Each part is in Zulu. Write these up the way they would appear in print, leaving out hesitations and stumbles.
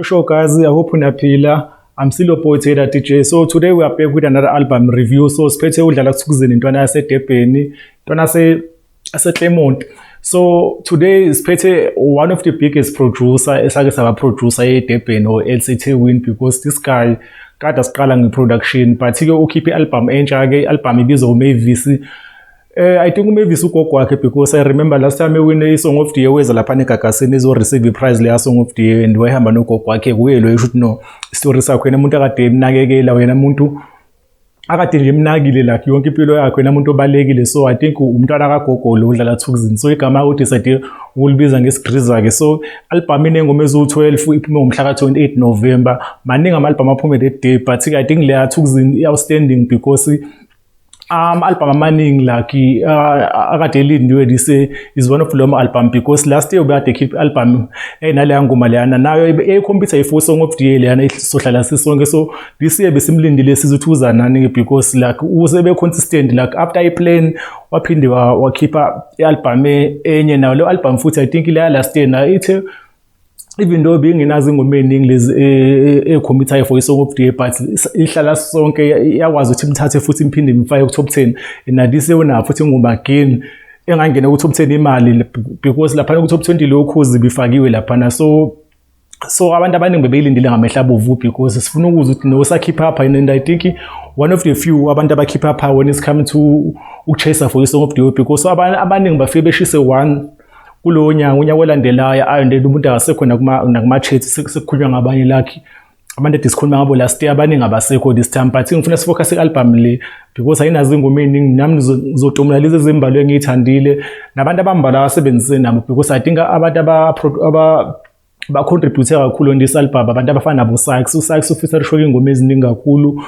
Sure, guys, I hope unaphila. I'm still your boy Taylor DJ. So today we are back with another album review. So siphethe uDlala Thukzin, intwana yaseDurban, intwana yase Clermont. So today siphethe one of the biggest producer esake saba producer eDurban or LCT win, because this guy kade siqala nge-production, but ke ukhiphe i-album entsha ke, i-album ibizwa uMavis. I think uMavis ugogo wakhe, because I remember last time ewine i-Song of the Year, weza lapha eGagasini ezo-receive i-prize leya Song of the Year, and wayehamba nogogo wakhe. Kuye lo esho ukuthi no isitori sakho, yena umuntu akade emnakekela, wena umuntu akade nje emnakile, like yonke impilo yakhe, wena umuntu obalekile. So I think umntwana kagogo lo uDlala Thukzin, so igama udecide ukulibiza ngesigriza-ke. So album inengoma eziwu-12, iphume ngomhla ka-28 November. Maningi ama-album aphume that day, but I think leya Thukzin i-outstanding because ama-album amaningi like akade elindiwe, this is one of loma album, because last year ubekade ekhipha i-album enaleya ngoma leyana nayo eyikhompyutha yi-four Song of the Year leyana, Sohlala Sisonke. So this year besimlindile sizwe ukuthi uza nani, because like usebe consistent, like after i-plan waphinde wakhipha i-album enye nayo. Leyo album futhi, I think leya last year nayo ithe even though bengenazo ingoma ey'ningi lezi ey'khomithayo for i-Song of the Year, but Ihlala Sonke iyakwazi ukuthi imthathe futhi imphinde imfake ku-top 10. And this year unayo futhi ingoma again engangena ku-top 10, Imali, because laphana ku-top 20 leyo Khozi bifakiwe laphana. So abantu abaningi bebeyilindile ngamehlo abovu because sifuna ukuzwa ukuthi no usakhipha apha, and I think one of the few abantu abakhipha apha when it's coming to ukuchase for i-Song of the Year, because abaningi bafike beshise one kulowo nyaka, unyaka olandelayo ayo and umuntu akasekho nakuma-chat, sekukhulunywa ngabanye, like abantu ede sikhuluma ngabo last year, abaningi abasekho this time. But ngifuna sifocus i-album le because ayinazo ingoma ey'ningi. Nami ngizotomula lezi ezimbalwa engiy'thandile nabantu abambalwa abasebenzise nabo, because I think abantu aba ba-contribute kakhulu on this album, abantu abafana nabo Sykes, uSykes ufeature ingoma eziningi kakhulu,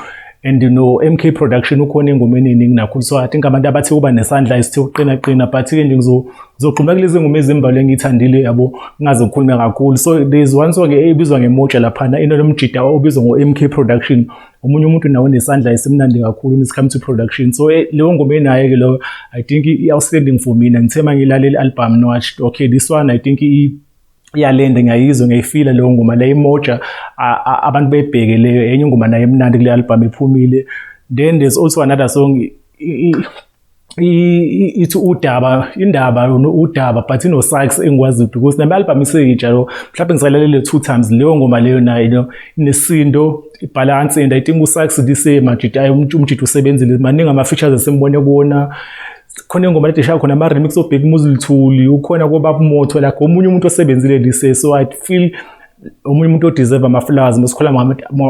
and no MK Production ukhona engomeni eziningi nakhulu. So I think abantu abathe kuba nesandla esithe ukuqina qina, but ke nje ngizoqhubeka kulezi ngoma ezimbalwa engiyithandile, yabo, ngingaze ngikhulume kakhulu. So there is one song ebizwa ngeMoja laphana, inolomjida obizwa ngo-MK Production, omunye umuntu nawo nesandla esimnandi kakhulu when it comes to production. So leyo ngoma enayo-ke leyo, I think i-outstanding for mina. Ngithe uma ngilalela i-album, no, okay, this one I think iyalenda, ngiyayizwa, ngiyayifila leyo ngoma leyo, iMoja. Abantu beyibheke leyo, enye ingoma nayo emnandi kule album ephumile. Then there's also another song ithi Udaba, Indaba, Udaba, but ino-Sykes engikwaziyo because nami album iseyitsha lo, mhlawumbe ngisalalele two times leyo ngoma leyo. Nayo inesindo, ibalance, and I think uSykes this year majita, ayi, umjita usebenzile, maningi ama-features esimbone kuwona. Khona ingoma leti eshaya khona ama-remix oBheki Muzilithuli, ukhona koBaba Motho, like omunye umuntu osebenzile this year. So I feel omunye umuntu odeserve ama-flowers masikhuluma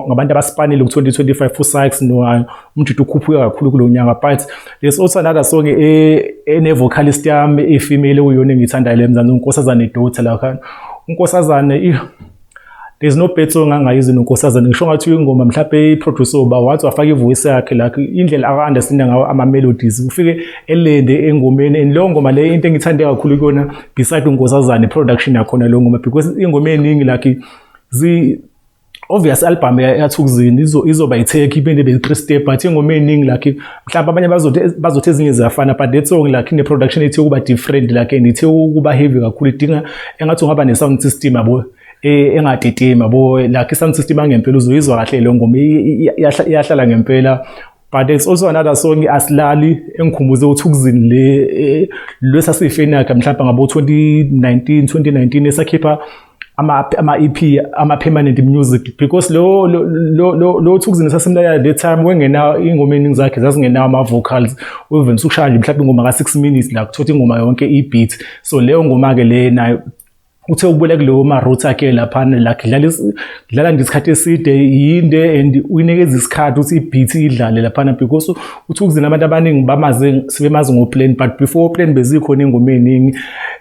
ngabantu abasipanile ku-2025, uSykes no umjita ukhuphuka kakhulu kulo nyaka. But there's also another song ene-vocalist yami e-female okuyiyona engiyithandayo le Mzansi, uNkosazane Daughter laphana. Unkosazane, there's no bad song angayizwa noNkosazane. Ngisho ngathi ingoma mhlawumbe i-producer uba wathi wafaka ivoice yakhe, like indlela aka-understanda ngawo ama-melodies, ufike elende engomeni. And leyo ngoma leyo, into engithande kakhulu kuyona beside uNkosazane, production yakhona leyo ngoma, because ingoma eningi like zi obvious album yaThukzini izoba i-take iphinde ibe three step, but ingoma eningi like mhlawumbe abanye bazothi ezinye ziyafana, but that song like ine production ethe ukuba different, like and ithe ukuba heavy kakhulu, idinga engathi ungaba ne sound system, yabo, engatetemi, yabo, like i-sound system angempela uzoyizwa kahle leyo ngoma, iyahlala ngempela. But there's also another song, Asilali, engikhumbuze uThukzini le lwesasiyifeni yakhe mhlawumbe ngabo 2019 2019 esakhipha ama EP, ama permanent music, because lo Thukzini sasimlalela that time wengena ingoma eningi zakhe zazingenawo ama vocals, even usukushaya nje mhlawumbe ingoma ka 6 minutes la kuthothi ingoma yonke i-beat. So leyo ngoma ke le nayo uthe ukubuyela kuleyo ma-roots akhe laphana, like dlala nje isikhathi eside, yinde, and uyinikeza isikhathi ukuthi i-beat idlale laphana, because uThukzini abantu abaningi bamazi, sebemazi ngo-Plan, but before Plan bezikhona ingoma ey'ningi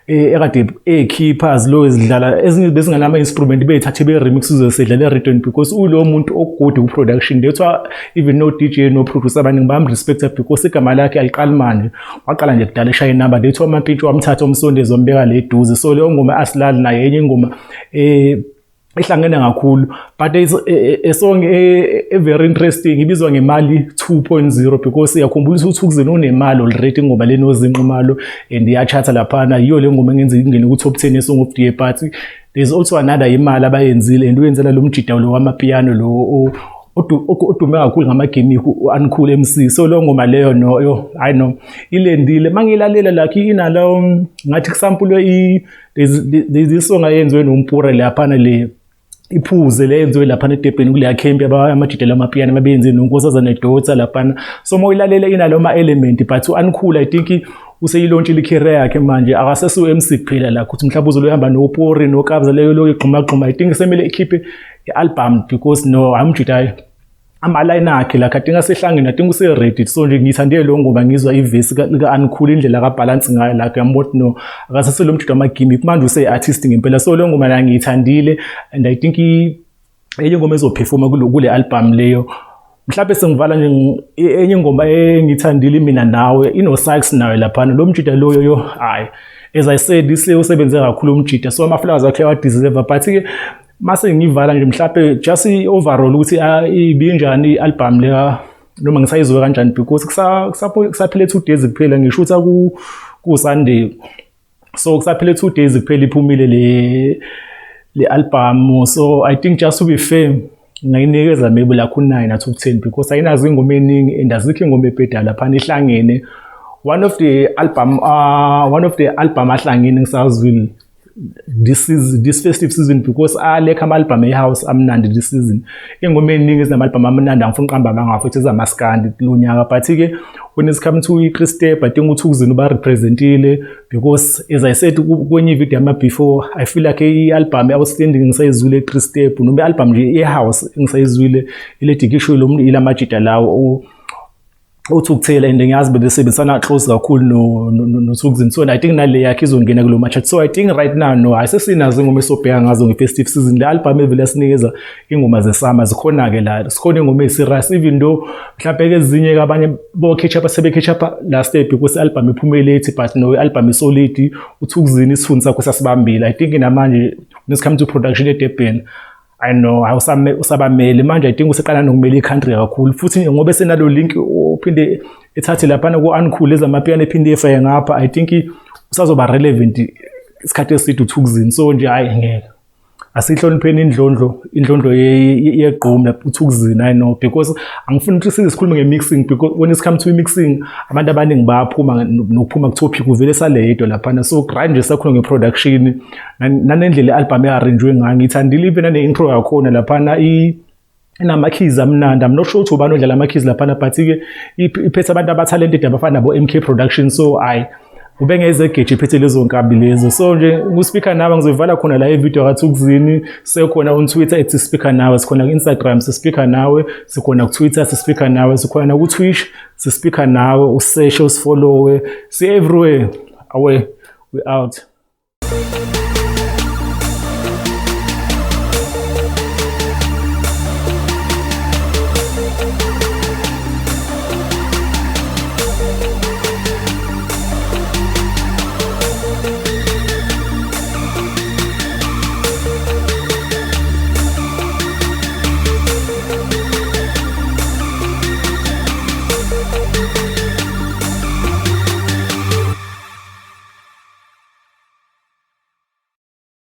ekade ey'khipha zilo zidlala, ezinye bezinganama-instrument, bey'thathe be-remix uze sedlala eredweni, because uyilowo muntu ogood ku-production. That's why even no-DJ no-producer abaningi bayam-respecta, because igama lakhe aliqali manje, waqala nje kudala eshaya inamba. That's why uMampintsha wamthatha umsondezi wambeka le eduze. So leyo ngoma Asilali nayo enye ingoma Ihlangene kakhulu, but there is a song a very interesting ibizwa ngemali 2.0 because iyakhumbula ukuthi uThukuzini unemali already, ingoma le nozinqumalo, and iyachatha laphana. Yiyo le ngoma engenza ingene ku-top 10 ye-song of the year. But there's also another imali abayenzile and uyenzela lo mjida lo wamapiano lo odume kakhulu ngama-gimmick, u-Uncool MC. So leyo ngoma leyo, no, yo, I know ilendile mangilalela like inalo ngathi kusampulwe there's this song ayenziwe noMpure laphana, le iphuze le yenziwe laphana eDurban kuleya camp amajidela amapiano ababenze noNkosazana Daughter laphana. So uma uyilalela inalo ma-element, but u-Uncool, I think useyilontshile i-career yakhe manje, akasesu MC kuphela la ukuthi mhlawumbe uzohamba noPori noKabza leyo lo igxuma gxuma. I think semele ikhiphe i-album because no, amjida ama-line akhe la kade ngasehlangene, I think use-ready. So nje ngithande lo ngoba ngizwa ivesi lika-Uncool, indlela ka-balance ngayo la, ngiyambona ukuthi no, akasaselo mjida wama-gimmick manje, use-artist ngempela. So leyo ngoma la ngiyithandile and I think enye ingoma ezoperforma kule album leyo. Mhlawumbe sengivala nje, enye ingoma engithandile, Mina Nawe, ino-Sykes nayo laphana lo mjida loyo. Yo, hayi, as I said, ise usebenze kakhulu umjida, so ama-flowers akhe awa-deserve. But-ke mase ngivala nje, mhlawumbe just i-overall ukuthi ibinjani i-album leya noma ngisayizwe kanjani, because kusaphele 2 days kuphela ngishutha ku-Sunday, so kusaphele 2 days kuphela iphumile le album. So I think, just to be fair, ngingayinikeza maybe like u-9 out of 10 because ayinazo ingoma eningi and azikho ingoma ebhedayo laphana, ihlangene. One of the album ahlangene ngisazwile this is this festive season because alekho ama-album e-house amnandi this season. Ingoma eningi ezinama-album amnandi, angifuni uqamba amanga futhi, ezamaskandi kulo nyaka. But-ke when it's come to i-three step, I think uThukuzini uba-representile because, as I said kwenye ivideo yama before, I feel like i-album outstanding ngisayizwile i-three step noma i-album nje e-house engisayizwile ile dikisho lo ilamajida lawo uThukuthela, and ngiyazi bebesebenzisana close kakhulu noThukuzini, so I think nale yakhe izongena kulo ma-chart. So I think right now, no, ayisesinazo ingoma esobheka ngazo nge-festive season. Le album evele yasinikeza ingoma zesama zikhona-ke la, sikhona ingoma eyi-serious, even though mhlawumbe ezinye abanye bo-catch up sebe-catch up last year because i-album iphume late, but no, i-album isolid. UThukuzini isithunzi sakho sasibambile. I think namanje when it's come to production eDurban, I know awusame usabamele manje. I think useqala nokumela i-country kakhulu futhi ngoba esenalo link, uphinde ethathe laphana ku-Uncool ezamapiano, ephinde efake ngapha. I think usazoba relevant isikhathi eside uThukuzini. So nje hayi, ngeke, asihlonipheni indlondlo yegqom lapho uThukuzini. I know because angifuni ukuthi size sikhulume nge-mixing because when it's come to mixing, abantu abaningi bayaphuma nokuphuma ku-topic, uvele sale yedwa laphana. So grind nje sakhuluma nge-production nanendlela i-album e-arrange ngayo, ngithandile even nane-intro yakhona laphana inama-keys amnandi. I'm not sure ukuthi ubani odlala ama-keys laphana, but-ke iphethe abantu aba-talented abafana nabo-MK Production, so ayi, ubengeze egeje iphethe lezo nkabi lezo. So nje ku-Speaker Nawe, ngizoyivala khona la ivideo kaThukuzini. Sekhona on Twitter @SpeakerNawe, sikhona ku-Instagram si-Speaker Nawe, sikhona ku-Twitter si-Speaker Nawe, sikhona ku-Twitch si-Speaker Nawe. Useshe usifollowe, si everywhere. Awe, we out.